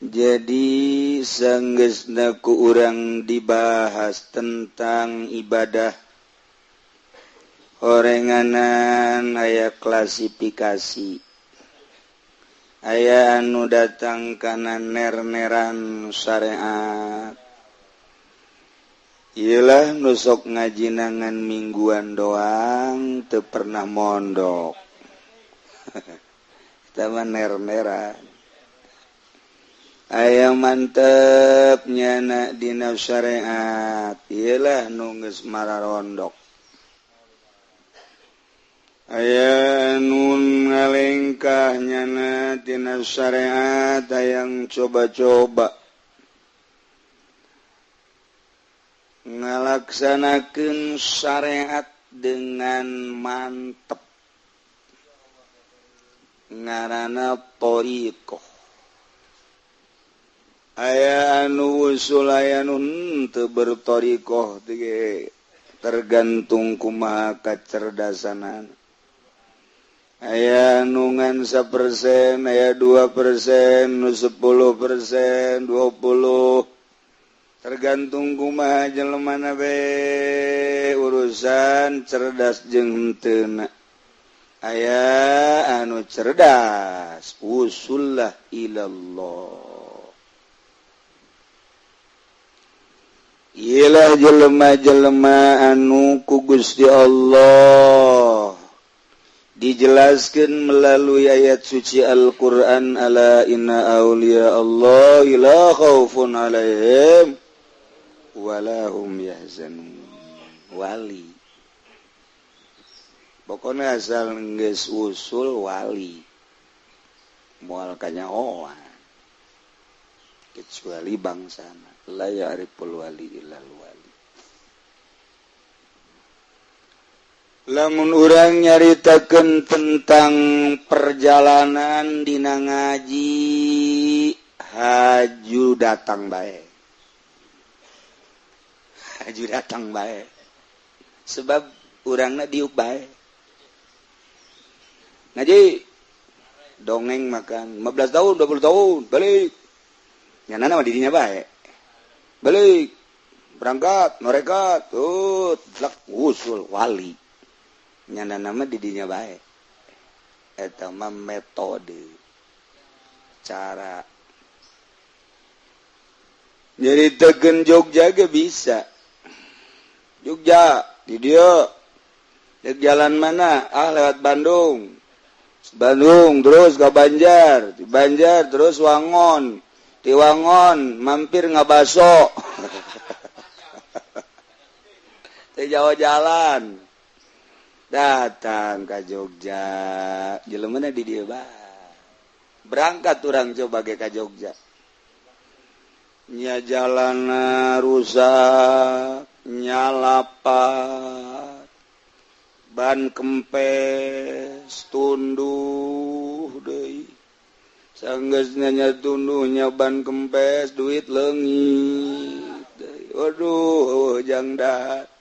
Jadi sanggeusna ku urang dibahas tentang ibadah horenganan aya klasifikasi aya anu datang kana ner-neran syariat. Iyalah nu sok ngajinangan mingguan doang teu pernah mondok. Eta mah ner-neran. Aya mantep nyana dina syariat, iyalah nu geus mararondok. Aya nu ngalengkah nyana dina syariat hayang coba-coba ngalaksanakeun syariat dengan mantep, ngaranna thariqah. Aya anu usul aya nu henteu berthariqah teh tergantung kumaha kacerdasanana. Aya nu ngan 1%, aya 2%, nu 10%, 20, tergantung kumaha jelemana be urusan cerdas jeung henteuna. Aya anu cerdas usullah ilallah. Iyalah jelema-jelema anu ku Gusti Allah dijelaskan melalui ayat suci Al-Qur'an, ala inna auliya Allah la khaufun alaihim wala hum yahzanun. Wali pokoknya asal geus usul wali moal kanyahoan kecuali bangsana la ya'riful wali illal wali. Lamun urang nyaritakeun tentang perjalanan dina ngaji haju datang bae. Haju datang bae. Sebab urangna diuk bae. Ngaji dongeng makan 15 tahun 20 tahun balik. Nyanana mah dirinya bae. Balik berangkat mereka tuh lak usul wali. Nyana nama didinya bae. Eta mah metode cara. Nyaritakeun Jogja ge bisa. Jogja di dieu dek jalan mana? Ah lewat Bandung. Bandung terus ke Banjar, di Banjar terus Wangon. Di Wangon mampir ngabaso. Teh jauh jalan. Datang ke Jogja, jelemana di dieu bae. Berangkat urang coba ge ka Jogja. Nya jalana rusak, nya lapat, ban kempes, tunduh deui. Sanggeusna nya tunduhnya ban kempes, duit leungit deui. Waduh, jang dahar.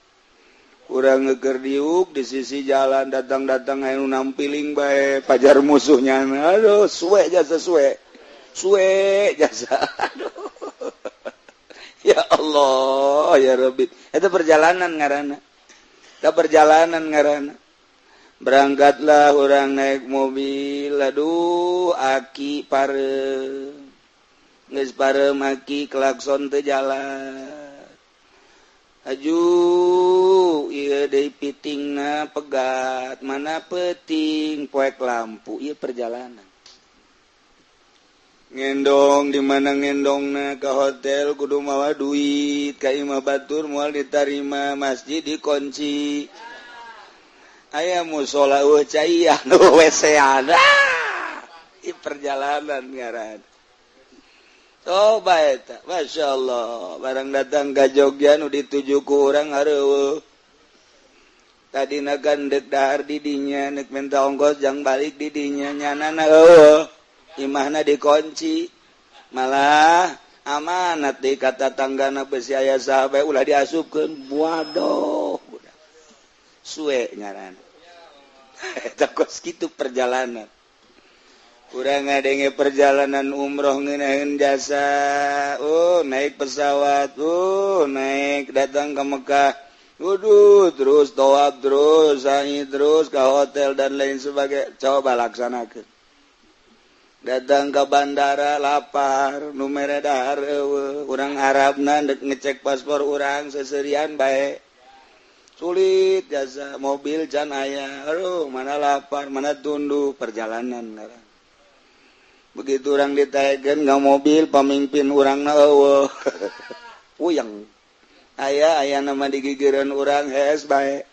Urang ngeker diuk di sisi jalan, datang-datang anu nampiling bae pajar musuhnya. Aduh, suwe jasa suwe. Suwe jasa. Aduh. Ya Allah, ya Rabbi. Itu perjalanan ngaranna. Eta perjalanan ngaranna. Berangkatlah orang naik mobil, aduh aki pareum. Geus pareum aki klakson teu jalan. Aju ieu deui pitingna pegat, mana peuting poek lampu, ieu perjalanan. Ngendong di mana ngendongna ka hotel kudu mawa duit, ka imah batur moal ditarima, masjid dikunci. Aya musola eueuh caian WC-an. Ieu perjalanan ngaran. Coba eta, Masya Allah, barang datang ka Jogja nu dituju ku urang hareueuh. Tadina kan dek dahar di dinya, nek minta ongkos jang balik di dinya, nyanana eueuh. Imahna dikunci. Malah amanat di kata tanggana besi aya saha bae ulah diasupkeun. Waduh, budak. Suwe ngaran. Eta kos kitu perjalanan. Kurang ngadenge perjalanan umroh ngeunaheun jasa. Oh, naik pesawat, oh, naik datang ke Mekah. Waduh, terus tawaf terus, sa'i terus ke hotel dan lain sebagainya. Coba laksanakan. Datang ke bandara lapar, nu mere dahar euweuh. Urang Arabna dek ngecek paspor urang seserian bae. Sulit jasa, mobil can aya. Aduh, mana lapar, mana tunduh perjalanan ngaran. Begitu orang ditaekeun ka mobil, pamimpin urangna euweuh. Puyeng. Aya aya nama digigireun urang hees bae.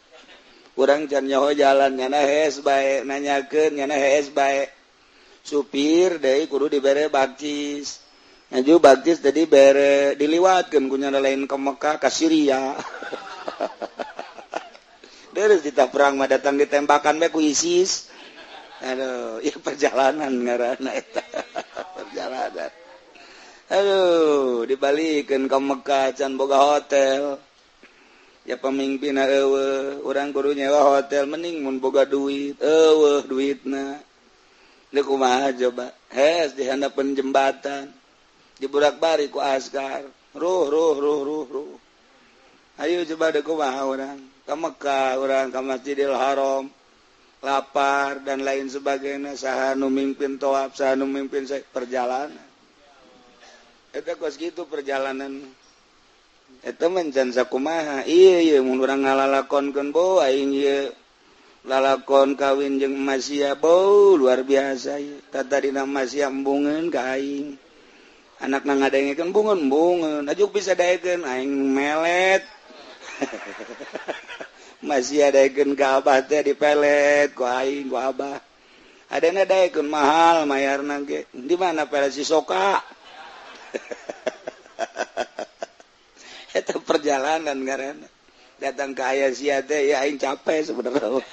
Urang can nyaho jalan nyana hees bae, nanyakeun nyana hees bae. Supir deui kudu dibere bakcis. Ngaju bakcis tadi bere diliwatkeun ku nyana lain ke Mekah ka Syria. Terus kita perang mah datang ditembakan bae ku ISIS. Aduh, ya perjalanan ngaranna eta. Perjalanan. Aduh, dibalikeun ka Mekah can boga hotel. Ya pemimpinna euweuh, urang kudu nyewa hotel mending mun boga duit, euweuh duitna. Deuk kumaha coba? Hes di handapeun jembatan. Diburak-bari ku askar. Ruh ruh ruh ruh ruh. Ayo coba deuk kumaha urang? Ka Mekah urang ka Masjidil Haram. Lapar dan lain sebagainya, saha nu mimpin tawaf, saha nu mimpin perjalanan. Eta kos kitu perjalanan. Eta mah can sakumaha. Ieu ieu mun urang ngalalakonkeun bo aing ieu lalakon kawin jeung Masia bo luar biasa ieu. Tatadina Masia embungeun ka aing. Anakna ngadengekeun bungeun-bungeun, ajuk bisa daekeun aing melet. Masih daekeun ka abah teh dipelet ku aing ku abah. Adana daekeun mahal mayarna ge. Di mana pelet si soka? Eta perjalanan ngaranna. Datang ke aya sia teh ya aing capek sebenarnya.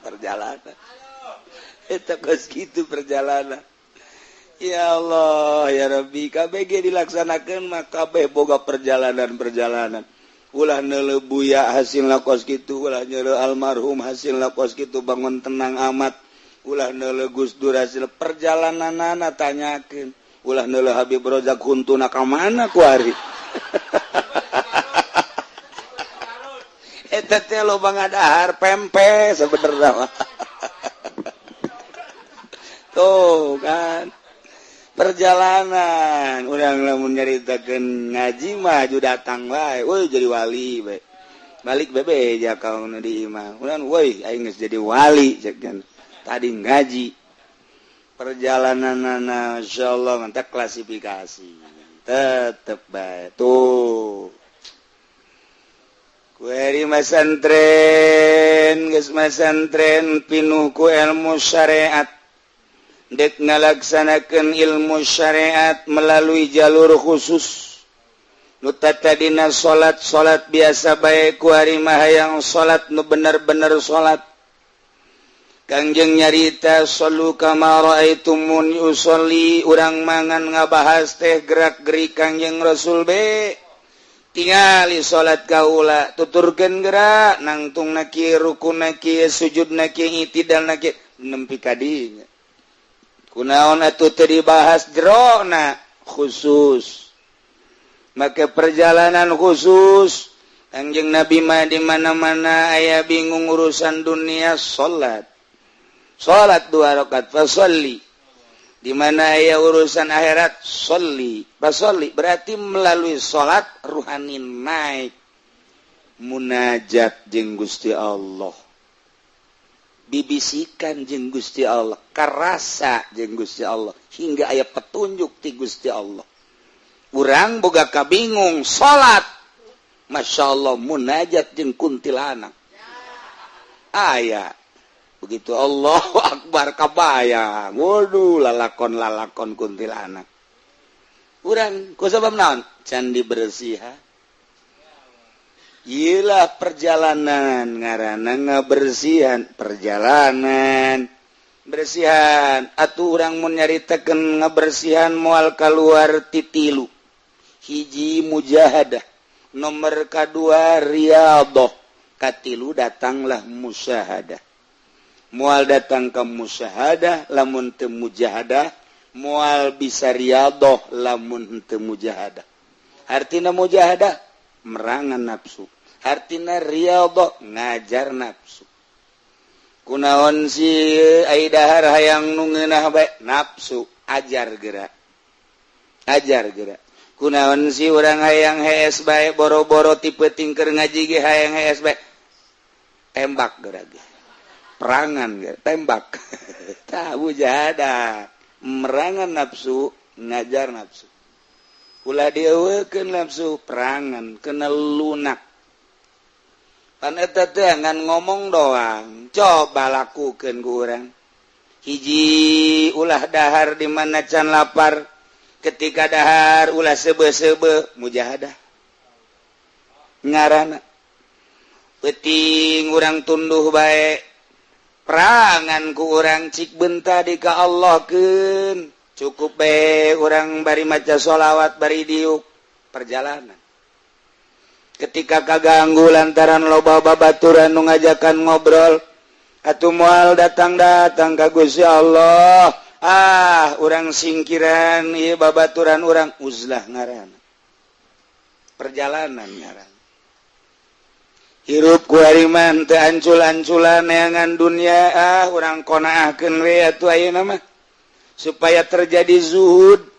Perjalanan. Eta geus kitu perjalanan. Ya Allah, ya Rabbi, KBG dilaksanakeun mah kabeh boga perjalanan-perjalanan. Ulah neuleuh buya hasilna kos kitu, ulah neuleuh almarhum hasilna kos kitu bangun tenang amat. Ulah neuleuh Gus Dur hasil perjalananana tanyakeun. Ulah neuleuh Habib Rozak huntuna ka mana kuari. Eta teh loba ngadahar pempe sebenarnya. Tuh kan. Perjalanan urang lamun nyaritakeun ngaji mah aju datang wae, euy jadi wali bae. Balik bebe ja ka nu di imah. Urang euy aing geus jadi wali cek tadi ngaji. Perjalananana insyaallah mantap klasifikasi. Tetep bae tuh. Kueri masantren, geus masantren pinuh ku ilmu syariat. Dek ngalaksanakeun ilmu syariat melalui jalur khusus. Nu tatadina salat-salat biasa bae ku ari mah hayang salat nu bener-bener salat. Kangjeng nyarita sallu kama raaitumuni usolli, urang mangan ngabahas teh gerak-gerik Kangjeng Rasul be. Tingali salat kaula tuturkeun gerak nangtungna kieu rukuna kieu sujudna kieu itidalna kieu nempi ka dinya. Kunaon atuh teu dibahas jerona khusus. Maka perjalanan khusus Kangjeng Nabi mah di mana-mana aya bingung urusan dunia salat. Salat 2 rakaat fasolli. Di mana aya urusan akhirat sholli. Fasolli berarti melalui salat ruhani naik munajat jeung Gusti Allah. Bibisikan jeung Gusti Allah, karasa jeung Gusti Allah hingga aya petunjuk ti Gusti Allah. Urang boga kabingung salat, Masya Allah munajat jeung kuntilanak. Aya begitu Allahu Akbar kabayang, waduh lalakon-lalakon kuntilanak. Urang ku sabab naon? Can dibersihan. Iyalah perjalanan ngaranna ngabersihan perjalanan bersihan atuh urang mun nyaritakeun ngabersihan moal kaluar ti tilu. Hiji mujahadah, nomor kadua riyadhah, katilu datanglah musyahadah. Moal datang ka musyahadah lamun teu mujahadah, moal bisa riyadhah lamun teu mujahadah. Artina mujahadah merangan nafsu, artina riyadhah ngajar nafsu. Kunaon si ai dahar hayang nu ngeunah bae, nafsu ajar gerak, ajar gerak. Kunaon si urang hayang hees bae, boro-boro tipe tingker ngaji ge hayang hees bae, tembak gerak ge, perangan ge, tembak. Tah mujahadah merangan nafsu, ngajar nafsu. Ulah dieuweukeun nafsu, perangan kena lunak. Pan eta teh ngan ngomong doang, coba lakukeun ku urang. Hiji, ulah dahar di mana can lapar, ketika dahar ulah seube-seube, mujahadah ngaranna. Peuting urang tunduh bae, perangan ku urang, cik benta di ka Allah keun. Cukup bae urang bari maca sholawat bari diuk perjalanan. Ketika kaganggu lantaran loba babaturan nu ngajakan ngobrol atuh moal datang-datang ka Gusti Allah. Ah, urang singkiran ieu babaturan urang, uzlah ngaranna, perjalanan ngaranna. Hirup ku ari mah teu ancul-anculan neangan dunia. Ah, urang qonaahkeun we atuh ayeuna mah supaya terjadi zuhud.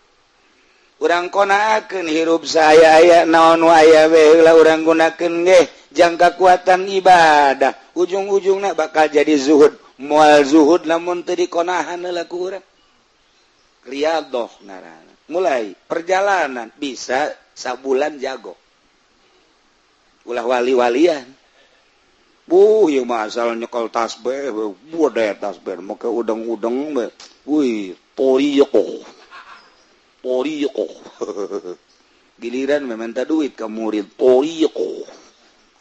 Urang qonaahkeun hirup saya aya naon nu aya we heula urang gunakeun ge jang kakuatan ibadah. Ujung-ujungna bakal jadi zuhud. Moal zuhud lamun teu dikonahan heula ku urang. Riyadhah ngaranna, mulai perjalanan bisa sabulan jago, ulah wali-walian. Buh, ieu mah asal nyekel tasbih, bude tasbih make udeng-udeng we. Wih, toriqoh. Toriqoh. Giliran meminta duit ke murid, toriqoh.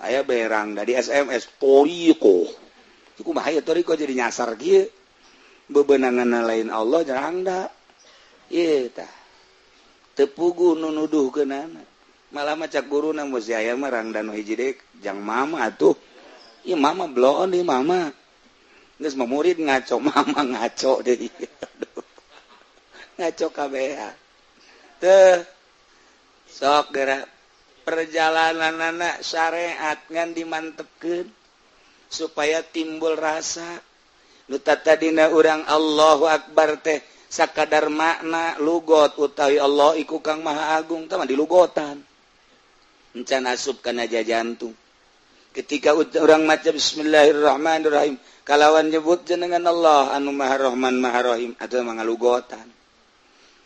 Aya berang dari SMS, toriqoh. Iku mah aya toriqoh jadi nyasar kieu. Bebenangan lain Allah jarang da. Ieu tah. Teu puguh nu nuduhkeunana. Malah mah cak guruna mun si aya mah rangda nu hiji deui jang mama atuh. Ieu mama bloon deui mama. Geus mah murid ngaco, mama ngaco deui. Ngaco kabehan. Teu sok geura perjalanan anak syariat ngan dimantepkeun supaya timbul rasa. Nu tadina urang Allahu Akbar teh sakadar makna lugot utawi Allah iku kang maha agung tah mah dilugotan. Encan asup kana jantung. Ketika urang maca bismillahirrahmanirrahim kalawan nyebut jenengan Allah anu maha rahman maha rahim atuh mah ngalugotan.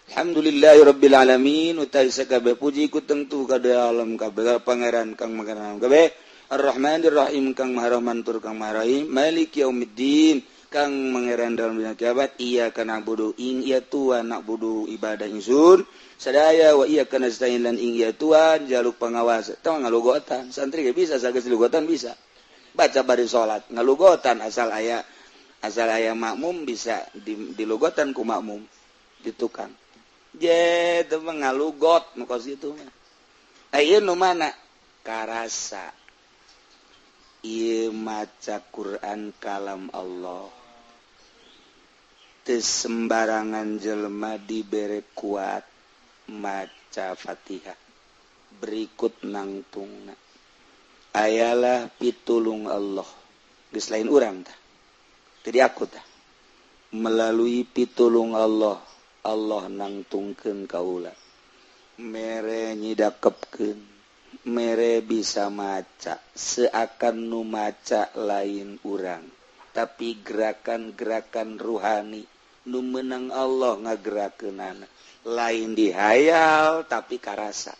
Alhamdulillahirabbil alamin utawi sakabeh puji ku tengtu ka alam kabeh pangeran kang pangeran kabeh, Ar-Rahmanir Rahim kang maha rahman tur kang maha rahim, Maliki yaumiddin kang pangeran dalam dina kiamat, iyyaka na'budu ing iya Tuhan na'budu ibadah ingsun sadaya, wa iyyaka nasta'in lan ing iya Tuhan jaluk pengawas. Tah ngalugotan santri ge bisa, sageus lugotan bisa baca bari salat ngalugotan, asal aya makmum bisa dilugotan ku makmum di tukang je teu ngalugot nu kos kitu mah. Aya nu mana karasa ieu maca Quran kalam Allah, teu sembarangan jelema dibere kuat maca Fatihah berikut nangtungna. Ayalah pitulung Allah, geus lain urang tah, teu aku tah. Melalui pitulung Allah, Allah nangtungkeun kaula, mere nyidakepkeun, mere bisa maca seakan nu maca lain urang, tapi gerakan-gerakan ruhani nu menang Allah ngagerakeunana, lain dihayal tapi karasa.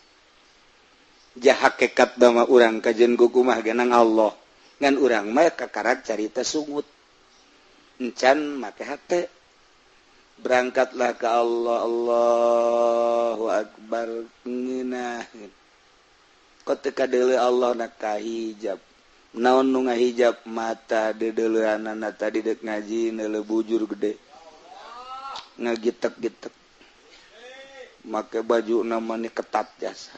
Hakekat mah urang kajen kukumah genang Allah, ngan urang mah kakarak carita sungut encan make hate. Berangkatlah ke Allah, Allahu Akbar, ngeunah kok teu kadeuleu Allah na kahijab. Naon nu ngahijab? Mata deudeuleunana tadi dek ngaji neuleu bujur gede ngagitek-gitek, make baju namanya ketat jasa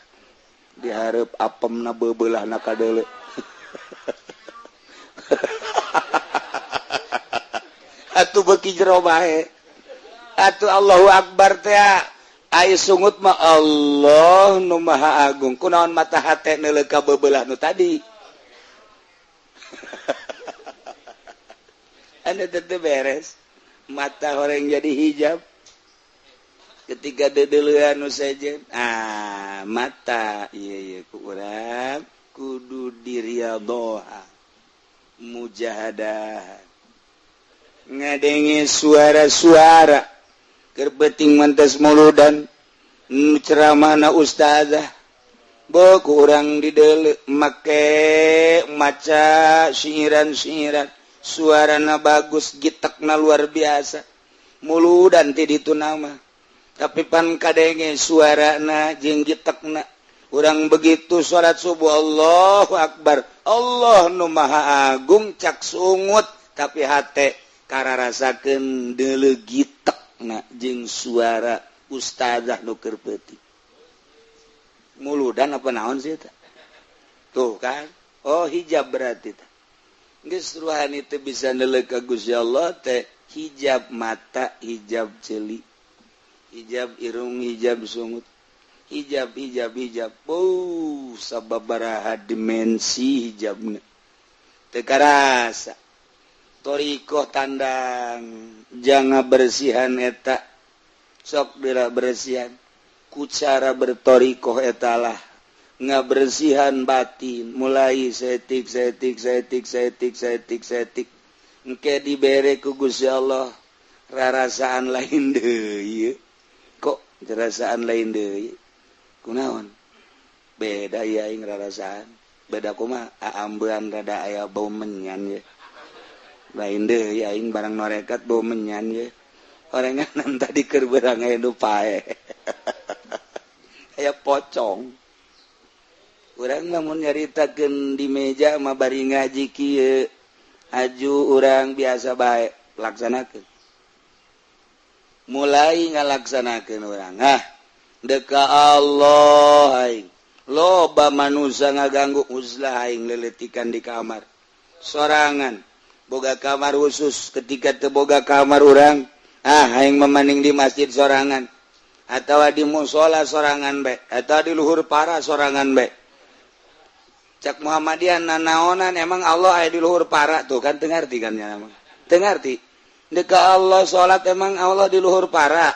diharap apemna beubeulahna kadeuleu. Atuh beuki jero bae. Atuh Allahu Akbar teh ai sungut mah Allah nu Maha Agung. Kunaon mata hate neuleuh ka beubelah nu tadi? Anu teu beres. Mata orang jadi hijab. Ketika dedeleuan nu sejen, ah mata ieu ieu ku urang kudu diriadhoha mujahadah. Ngadenge suara-suara keur peuting mantes muludan ceramahna ustazah bo ku urang dideuleu make maca siiran-siiran suarana bagus gitekna luar biasa muludan ti ditu nama tapi pan kadenge suarana jeung gitekna urang begitu salat subuh Allahu Akbar Allah nu Maha Agung cak sungut tapi hate kararasakeun deuleu gitekna jeung suara ustazah nu keur peuting muludan apa naon sih eta tuh kan oh hijab berarti teh geus ruhani teh bisa neuleuh ka Gusti Allah teh hijab mata hijab ceuli hijab irung hijab sungut hijab hijab hijab oh sababaraha dimensi hijabna teu karasa thoriqoh tandang jangan bersihan eta sok dira bersihan ku cara berthoriqoh etalah ngabersihan batin mulai setik setik setik setik setik setik engke dibere ku Gusti Allah rarasaan lain deui kok rarasaan lain deui kunaon beda ya aing rarasaan beda kumaha aambean rada aya bau menyan ye lain deui aing barang norekat bau menyan ye orenganan tadi keur beurang aya nu pae aya pocong urang lamun nyaritakeun di meja mah bari ngaji kieu aju urang biasa bae laksanakeun mulai ngalaksanakeun urang ah deka Allah aing loba manusia ngaganggu uzlah aing leletikan di kamar sorangan boga kamar khusus ketika teu boga kamar urang ah aing memaning di masjid sorangan atau di musola sorangan bae atau di luhur para sorangan bae cak Muhammadiyah nanaonan emang Allah aya di luhur para tuh kan teu ngarti kan nya emang teu ngarti deka Allah salat emang Allah di luhur para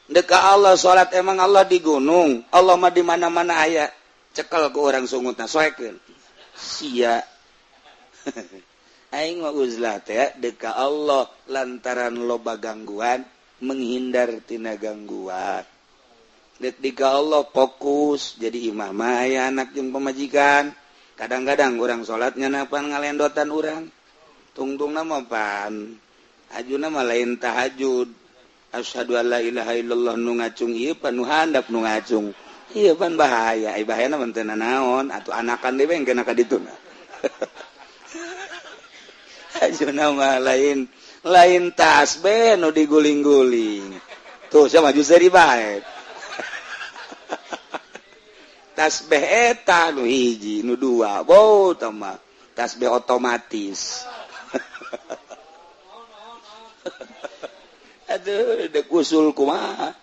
deka Allah salat emang Allah di gunung Allah mah di mana-mana aya cekel ku urang sungutna soekeun sia aing mah uzlah teh deka Allah lantaran loba gangguan menghindar tina gangguan dek dika Allah fokus jadi imam mah aya anak jeung pamajikan kadang-kadang urang salatnya napan ngalendotan urang tungtungna mah pan ajuna mah lain tahajud asyhadu alla ilaha illallah nu ngacung ieu pan nu handap nu ngacung ieu pan bahaya ai bahayana mah teu nanaon atuh anakan deui engke ka dituna ajuna mah lain lain tasbih nu diguling-guling tuh sia maju seuri bae tasbih eta nu hiji nu dua bau tama tasbih otomatis aduh dek usul kumaha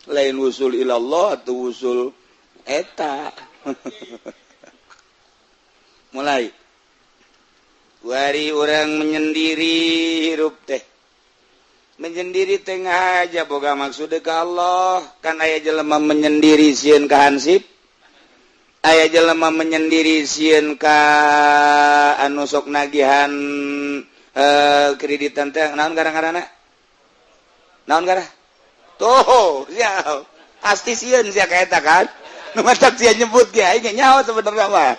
lain usul ilallah atau usul eta mulai wari urang menyendiri hirup teh menyendiri tengah aja boga maksud ka Allah kan aya jelema menyendiri sieun ka hansip aya jelema menyendiri sieun ka anu sok nagihan kreditan teh naon garang-garana naon garah tuh sia pasti sieun sia ka eta kan nu matak sia nyebut ge aing nyaho sebenarnya mah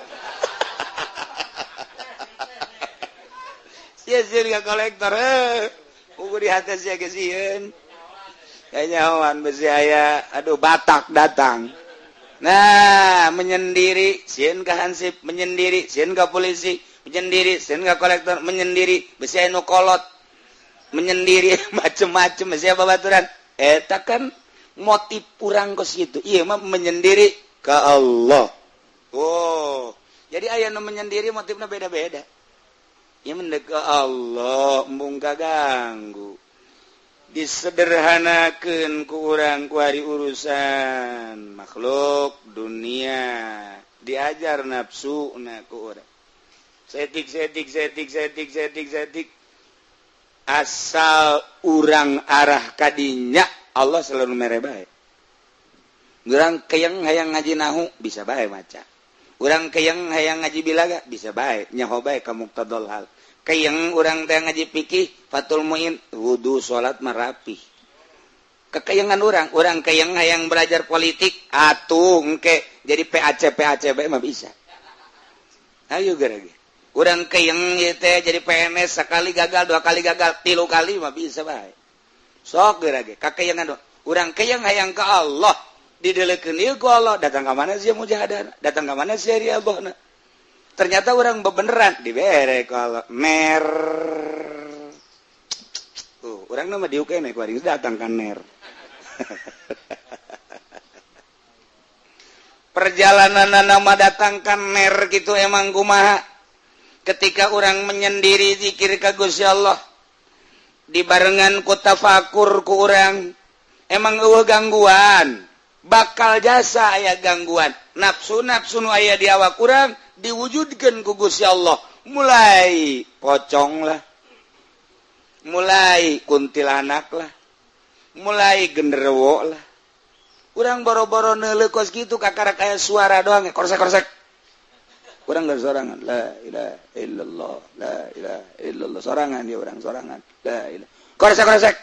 sia sieun ka kolektor ugu di hati sia ge sieun kanyahoan besi aya aduh Batak datang. Nah, menyendiri sieun ka hansip, menyendiri sieun ka polisi, menyendiri sieun ka kolektor, menyendiri besi aya nu kolot, menyendiri macem-macem besi aya babaturan. Eta kan motif urang kos kitu. Ieu mah menyendiri ka Allah. Oh, jadi aya nu menyendiri motifna beda-beda. Ieu mendek ka Allah, embung kaganggu. Disederhanakeun ku urang ku hari urusan makhluk dunia diajar nafsu na ku urang. Setik setik setik setik setik setik asal urang arah kadinya Allah selalu mere bae. Urang keyeng hayang ngaji nahu bisa bae maca. Urang keyeng hayang ngaji bilaga bisa bae nyaho bae ka muqtadal hal. Keyeng urang teh ngaji fikih Fathul Muin wudu salat marapih. Kekeyengan urang, urang keyeng hayang belajar politik atuh engke jadi PAC PAC bae mah bisa. Ayo gerage. Urang keyeng ieu teh jadi PNS sekali gagal, dua kali gagal, tilu kali mah bisa bae. Sok gerage kakeyengan urang keyeng hayang ka Allah didelekeun ieu ku Allah datang ka mana sia mujahadah, datang ka mana sia riabohna. Ternyata orang bebeneran dibere ku Allah mer. Tuh, urang mah diuk keneh ku aing datang ka ner. Perjalanan nama datang ka ner gitu emang kumaha? Ketika orang menyendiri zikir ka Gusti Allah dibarengan ku tafakur ku urang emang eueuh gangguan. Bakal jasa aya gangguan nafsu-nafsu nu aya di awak urang diwujudkeun ku Gusti Allah mulai pocong lah, mulai kuntilanak lah, mulai genderuwo lah. Urang boro-boro neuleuh kos kitu kakara kaya suara doang korsek-korsek. Urang geus sorangan la ilaha illallah la ilaha illallah sorangan dia urang sorangan la ilaha korsek-korsek.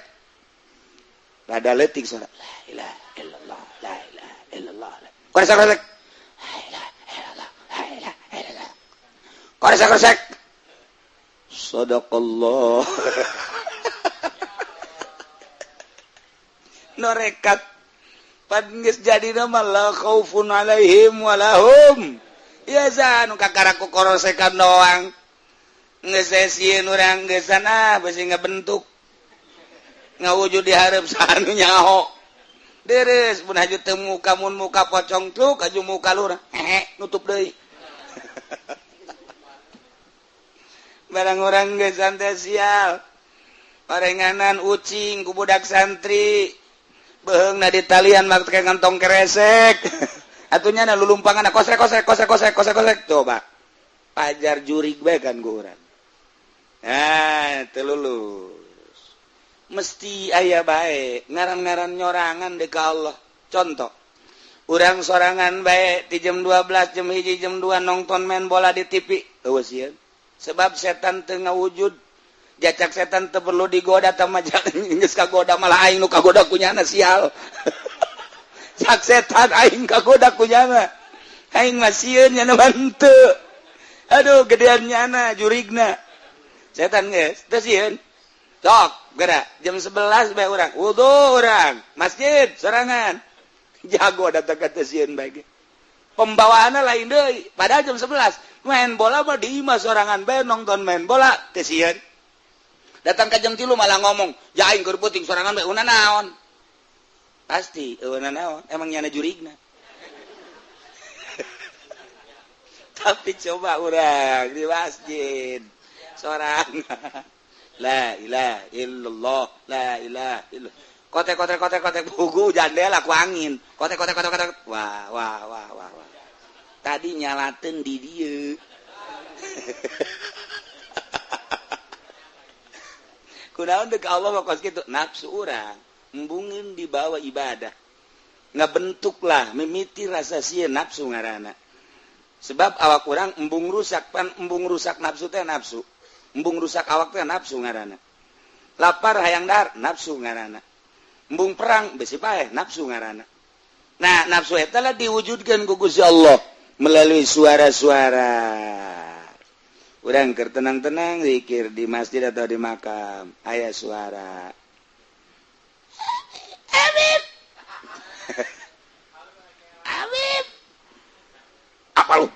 Rada leutik suara la ilaha illallah la ilaha illallah korsek-korsek la ilaha illallah la ilaha illallah korsek-korsek sadaqallah. Norekat pan geus jadi mah la khaufun alaihim walahum yahzanun kakara ku korosekan doang geus sieun urang geus ah beusi ngabentuk ngawujud di hareup sanu nyaho deres pun haju teu muka mun muka pocong truk haju muka lurah hehe nutup deui. Barang urang geus santai sial parenganan ucing ku budak santri beheungna di talian make kantong keresek atunya na lulumpangan kosrek kosrek kosrek kosrek kosrek kosrek coba pajar jurig bae kan ku urang. Nah teu lulus mesti aya bae ngaran-ngaran nyorangan deuk ka Allah. Contoh urang sorangan bae di jam 12 jam 1 jam 2 nonton main bola di TV eueuh sieun sebab setan teu ngawujud jacak setan teu perlu digoda tah geus kagoda malah aing nu kagoda kunyana sial. Cak setan aing kagoda kunyana aing mah sieun nyana mah henteu. Aduh gedean nyana jurigna setan geus teu sieun. Sok gerak jam 11 bae urang wudu urang masjid sorangan jago datang ka teu sieun bae ge. Pembawaanna lain deui padahal jam 11 main bola mah di imah sorangan bae nonton main bola teu sieun. Datang ka jam 3 malah ngomong ya aing keur puting sorangan bae una naon pasti una naon emang nyana jurigna. Tapi coba urang di masjid sorangan la ilaha illallah la ilaha illallah kotek kotek kotek kotek buku jandela ku angin kotek kotek kotek kotek wah wah wah wah wah tadi nyalateun di dieu. Kunaon deuk Allah mah kos kitu nafsu urang embungeun dibawa ibadah ngabentuklah mimiti rasa sieun nafsu ngaranna sebab awak urang embung rusak pan embung rusak nafsu teh nafsu embung rusak awak teh nafsu ngaranna lapar hayang dahar nafsu ngaranna embung perang besi paeh nafsu ngaranna. Nah nafsu eta lah diwujudkeun ku Gusti Allah melalui suara-suara. Urang keur tenang-tenang zikir di masjid atau di makam aya suara Habib Habib apa lu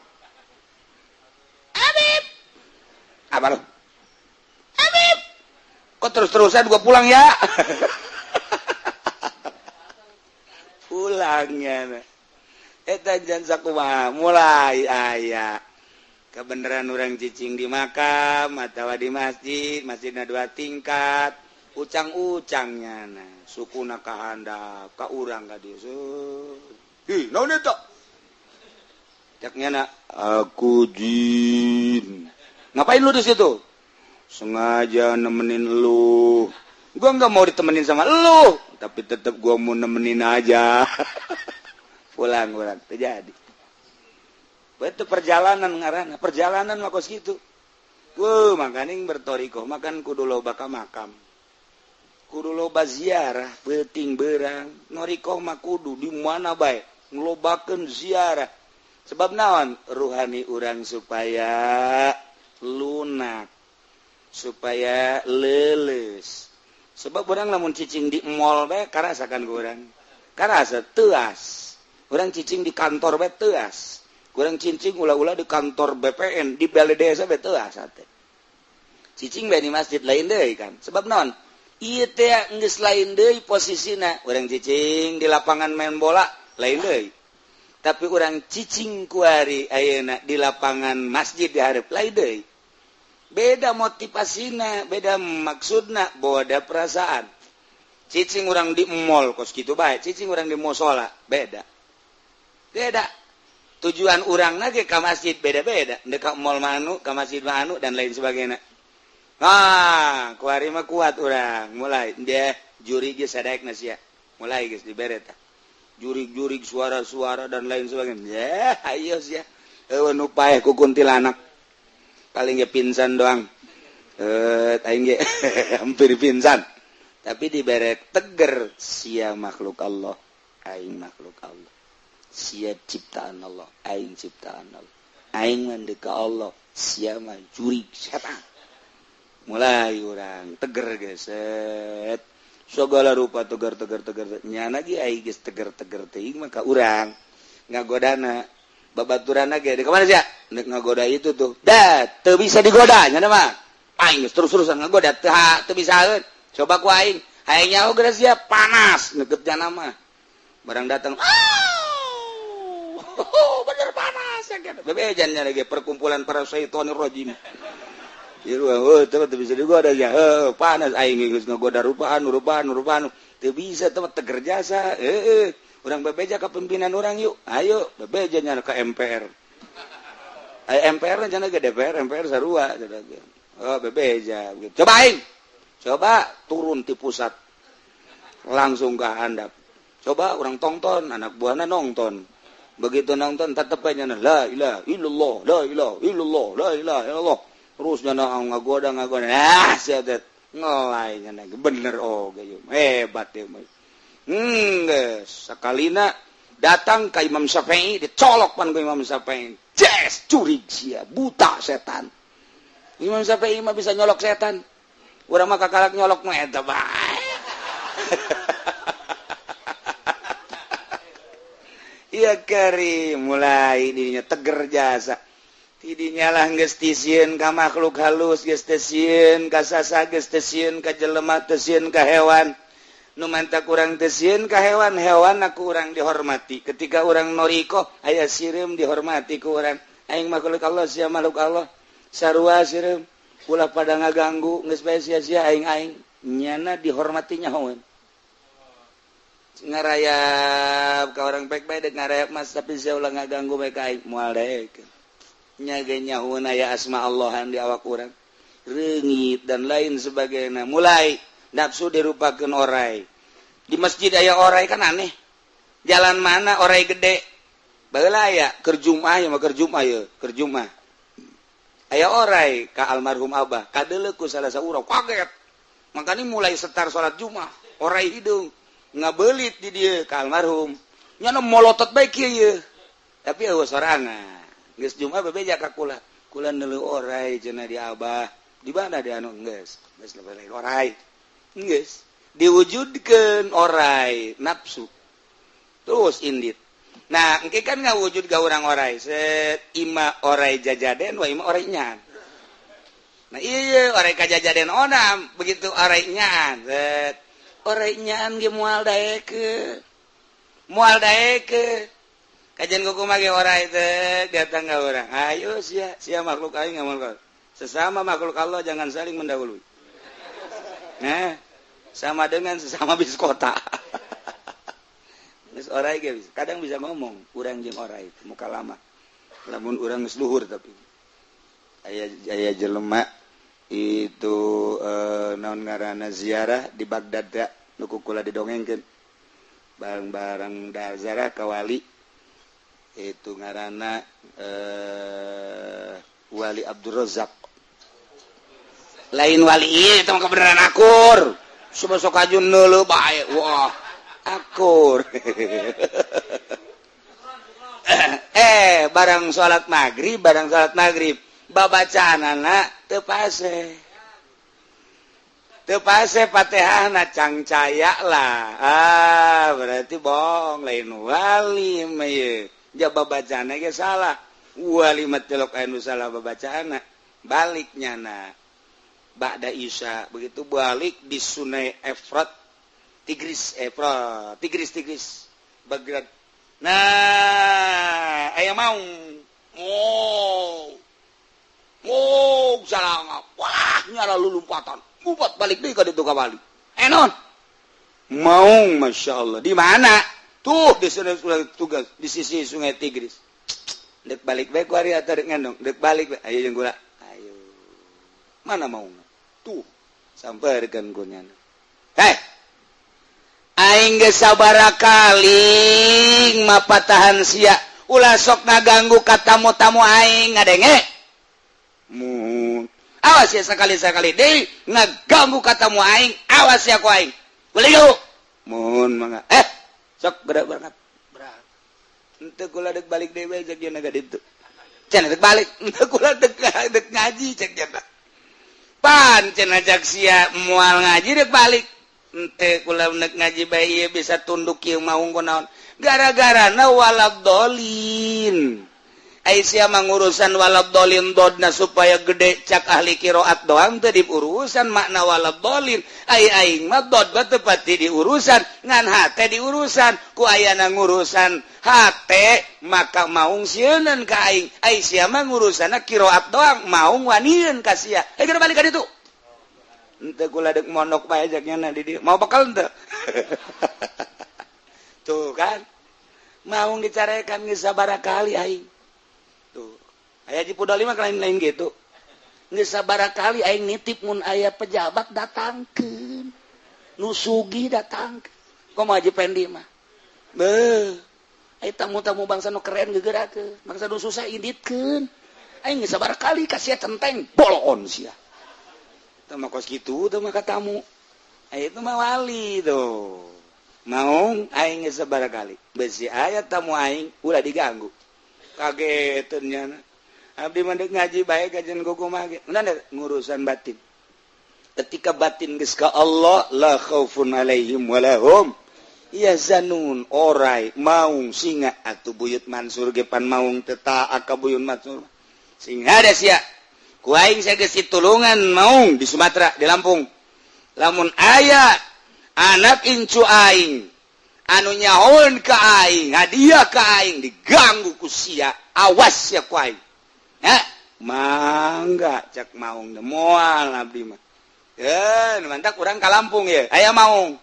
Habib apa lu Habib kok terus-terusan gua pulang ya. Pulangnya eta jan sakumaha mulai aya kebenaran orang cicing di makam atau di masjid, masjidna dua tingkat, Ucang-ucangnya nah sukuna ka handap ka urang ka dieu. Hi, naon eta? Cek nyana, aku jin. Ngapain lu di situ? Sengaja nemenin lu. Gua nggak mau ditemenin sama lu, tapi tetap gua mau nemenin aja. Pulang urang, terjadi. Itu perjalanan ngaranna, perjalanan mah kos kitu. Wuh, makanya bertorikoh makan kudu loba ka makam. Kudu loba ziarah, peuting beurang. Norikoh mah kudu di mana bae ngelobakeun ziarah. Sebab naon? Ruhani urang supaya lunak, supaya leuleus. Sebab urang lamun cicing di mall bae karasakan ku urang. Karasa teuas. Urang cicing di kantor bae teuas. Kurang cincing ulah-ulah di kantor BPN di balai desa bae teuas teh. Cicing bae di masjid lain deui kan. Sebab naon? Ieu teh geus lain deui posisina. Urang cicing di lapangan main bola lain deui. Tapi urang cicing kuari ayeuna di lapangan masjid di hareup lain deui. Beda motivasina, beda maksudna, beda perasaan. Cicing urang di mall kos kitu bae, cicing urang di musola beda. Beda. Tujuan urang lagi ke masjid beda-beda, dekat mall manu, ke masjid manu dan lain sebagainya. Ah, kuari mah kuat urang, mulai dia juri geus sadaek na sia. Mulai geus dibere tah. Jurig-jurig suara-suara dan lain sebagainya. Ya, ayo sia. Eueuh nu paeh ku kuntilanak. Paling ge pingsan doang. Aing ge hampir pingsan. Tapi dibere teger sia makhluk Allah, aing makhluk Allah. Sia ciptaan Allah, aing ciptaan Allah. Aing mah deuk ka Allah, sia mah jurig setan. Mulai urang teger geus. Segala rupa teger teger teger. Nyana ge aing geus teger-teger teuing mah ka urang ngagodana. Babaturanna ge di mana sia? Nek ngagoda itu tuh. Dah, teu bisa digoda nyana mah. Aing geus terus-terusan ngagoda teu bisaeun. Coba ku aing, hayang nyaho geus sia panas neukeut nyana mah. Barang datang, oh, bener panas ya kan. Bebejannya lagi perkumpulan para syaitonir rajim. Ieu oh teu bisa digoda ya. Heuh, panas aing geus ngagoda rupaan rupaan rupaan. Teu bisa teu teger jasa. Heueuh, urang bebeja ka pimpinan urang yuk. Ayo bebeja nya ka MPR. Aya MPR nya ge DPR, MPR sarua. Oh, bebeja. Coba aing. Coba turun ti pusat. Langsung ke handap. Coba urang tongton, anak buahna nonton. Begitu nonton tetep aja la ilaha illallah, la ilaha illallah, la ilaha illallah. Terus nyana ngagoda ngagoda. Ah, sia teh ngelai nyana bener oge ieu. Hebat ieu mah. Geus sakalina datang ka Imam Syafi'i dicolok pan ku Imam Syafi'i. Jes curig sia, buta setan. Imam Syafi'i mah bisa nyolok setan. Urang mah kakalak nyolok mah eta bae. Iya kari mulai dirinya teger jasa. Tidinya lah geus tisieun ka makhluk halus, geus tisieun ka sasa, geus tisieun ka jelema, tisieun ka hewan. Nu manta kurang tisieun ka hewan, hewan aku urang dihormati. Ketika urang noriko aya sireum dihormati ku urang. Aing makhluk Allah, sia makhluk Allah. Sarua sireum, ulah pada ngaganggu, geus bae sia-sia aing-aing. Nyana dihormati nyahoeun. Ngarayap ka orang baik baik dek ngarayap mas tapi sia ulah ngaganggu bae ka aing moal daek. Nya ge nyahoeun aya asma Allahan di awak urang. Reungit dan lain sebagainya. Mulai nafsu dirupakeun orai. Di masjid aya orai kan aneh. Jalan mana orai gede? Baheula aya keur Jumaah ya mah keur Jumaah ye, keur Jumaah. Aya orai ka almarhum Abah, kadeuleu ku salah saurang kaget. Makanya mulai setar salat Jumaah, orai hidung ngabelit di dieu ka almarhum. Nyana molotot bae kieu ye. Tapi eueuh sorangan. Geus Jumaah bebeja ka kula. Kula neuleuh orai cenah di Abah. Di mana di anu geus? Geus lain orai. Geus diwujudkeun orai nafsu. Terus indit. Nah, engke kan ngawujud ka urang orai. Set ima orai jajaden wa ima orai nyaan. Nah, iya orai ka jajaden onam, begitu orai nyaan. Set orai nyaan ge moal daekeun. Moal daekeun. Kajian kuku mage orai teh datang ka urang. Ayo sia, sia makhluk aing ngamal. Sesama makhluk Allah jangan saling mendahului. Nah, Sama dengan sesama bis kota. Geus orai ge kadang bisa ngomong urang jeung orai muka lama. Lamun urang geus luhur, tapi aya aya jelema itu naon ngaranna, ziarah di Baghdad da nu ku kula didongengkeun bareng-bareng da ziarah ka wali itu ngaranna Wali Abdul Razak, lain wali ieu, itu mah kebenaran akur. Coba sok ajun neuleuh bae, wah, akur. Barang salat maghrib, barang salat maghrib, babacaanana teu pase, teu pase Fatihahna, cangcaya lah. Ah, berarti bohong, lain wali mah ieu. Ja babacaanna ge salah. Wali mah tilok anu salah babacaanna. Balik nyana ba'da Isya, begitu balik di Sungai Efrat, Tigris, Efrat, Tigris, Tigris Baghdad. Nah, aya maung, oh oh, salah, wah, nyala lulumpatan, ngupat balik deui ka ditu ka wali. Eh, non maung, masya Allah, di mana tuh? Di sungai tugas di sisi Sungai Tigris. Dek balik bae ku ari atau dek ngendong? Dek balik bae. Ayo jeung kula, ayo. Mana maung tuh? Sampeurkeun ku nyana. Heh, aing geus sabaraha kali mapatahan sia, ulah sok ngaganggu ka tamu-tamu aing, ngadenge? Mun awas ya, sekali-sekali deui ngaganggu ka tamu aing, awas ya ku aing. Beli yuk. Mun mangga. Eh, sok gerak, berangkat. Berangkat. Henteu, kula dek balik deui bae, cek cenah ka ditu. Cenah dek balik, henteu, kula dek dek ngaji, cek cenah. Pan cenah cak sia moal ngaji, dek balik. Henteu, kula dek ngaji bae, ieu bisa tunduk kieu maung kunaon? Gara-gara na waladolin. Aisyah mengurusan waladolin dodna supaya gede cak ahli kiroat doang teu diurusan makna waladolin. Ai aing mah dod mah teu pati diurusan, ngan hate diurusan. Ku ayana ngurusan hate maka maung sieuneun ka aing. Aisyah mah ngurusanna kiroat doang, maung wanieun ka sia. Eh, geura balik ka ditu. Henteu, kula dek mondok bae, cek nya di dieu. Mau bekal henteu? Tuh kan maung dicarekan geus sabaraha kali aing. Tuh aya di Pudoli mah lain-lain gitu. Geus sabaraha kali aing nitip, mun aya pejabat datangkeun, nu sugih datang. Komo Haji Pendi mah beuh, aya tamu-tamu bangsa nu keren geugerakeun, bangsa nu susah inditkeun. Aing geus sabaraha kali kasih centeng bolon sia. Teu mah kos kitu teu mah ka tamu. Aya itu mah wali tuh maung. Aing geus sabaraha kali besi aya tamu aing ulah diganggu, kageteun nyana. Abdi mah dek ngaji bae kajian kumaha ge. Nah, ngurusan batin. Ketika batin geus ka Allah, la khaufun alaihim walahum yahzanun. Orai, maung, singa atuh. Buyut Mansur ge pan maung teu taat ka Buyut Mansur. Sing ada sia ku aing geus ditulungan maung di Sumatera, di Lampung. Lamun aya anak incu aing anu nyahoeun ka aing, hadiah ka aing, diganggu ku sia, awas ya ku aing. Ya mangga, cak maung, moal abdi mah. Eh, mantap, kurang ka Lampung ya aya maung.